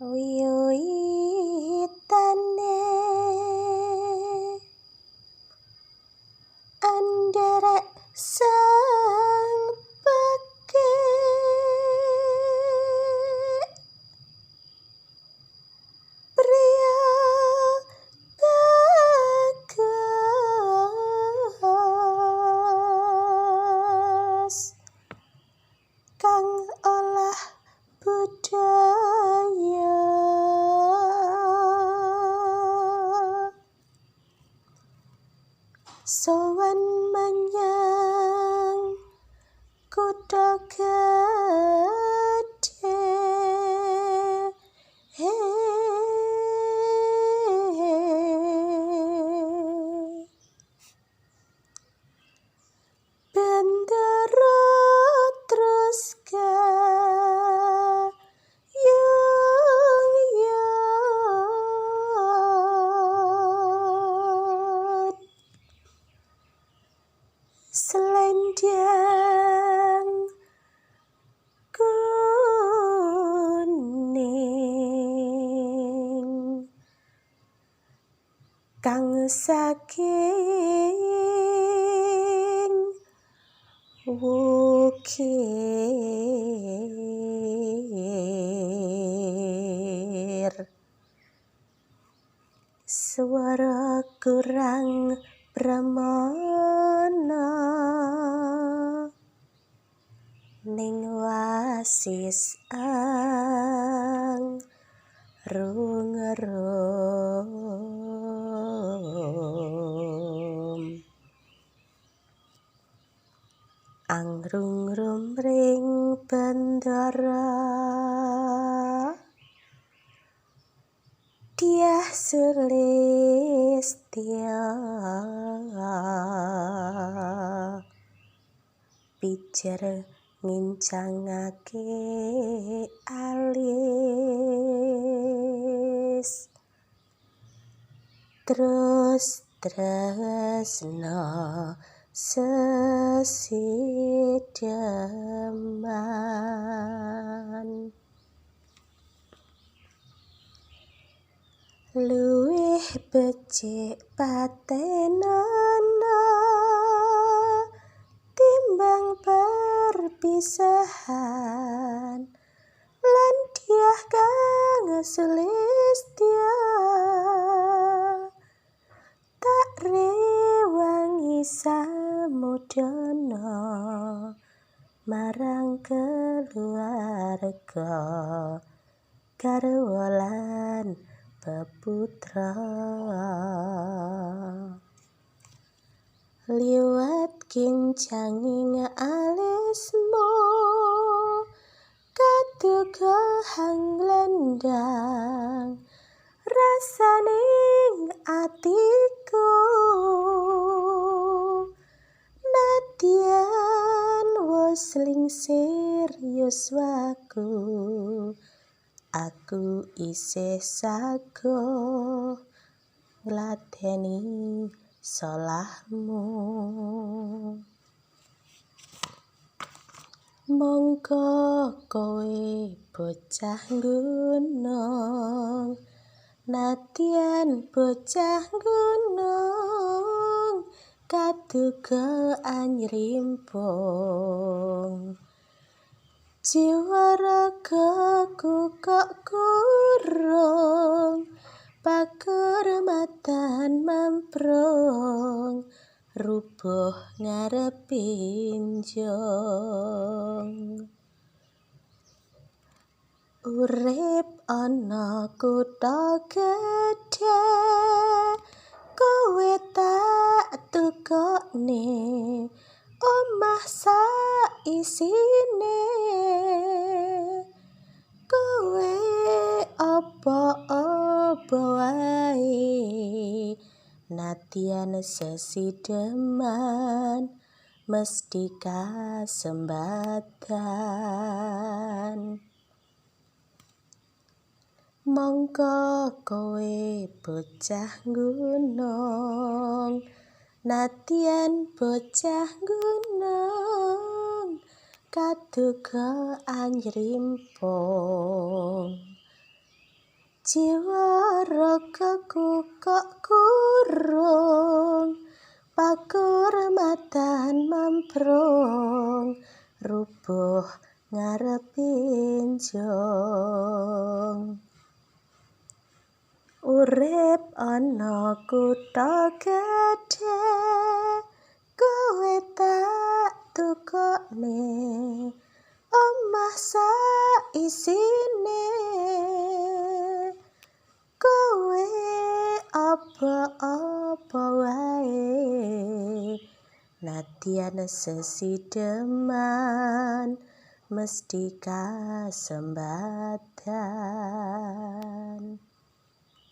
Wiwitane anderek sang pekik, priya bagus kang olah budaya. Sowan menyang kutha gedhe, bendera terus gayung yut, selendang kuning kang saking wukir. Swara kurang pramana ning wasis ang rung rum, angrung rum ring bendara Dyah Sulistya, pijer ngincangake alis, terus tresna sesideman. Luwih becik patenana timbang perpisahan, lan Dyah kang Sulistya tak rewangi samudana marang keluarga garwa lan peputra. Liwat kincanging alismu kaduga hang glendang rasaning atiku, nadyan wis lingsir yuswaku, aku isih sago ngladeni salahmu. Mongko kowe bocah gunung, nadyan bocah gunung kaduga anyrimpung, jiwa ragaku kok kurung pakurmatan mamprung rubuh ngarep pinjung. Urip ana kutha gedhe kowe tak tukokne omah saisine, kowe apa-apa wae nadyan sesideman mesti kasembatan. Mongko kowe bocah gunung, nadyan bocah gunung kaduga anyrimpung, Jiwa ragaku kok kurung, pakurmatan mamprung, rubuh ngarep injung. Urip ana kutha gedhe, kowe tak tukokne omah sak isine. Kowe apa-apa wae, nadyan sesideman mesti kasembatan.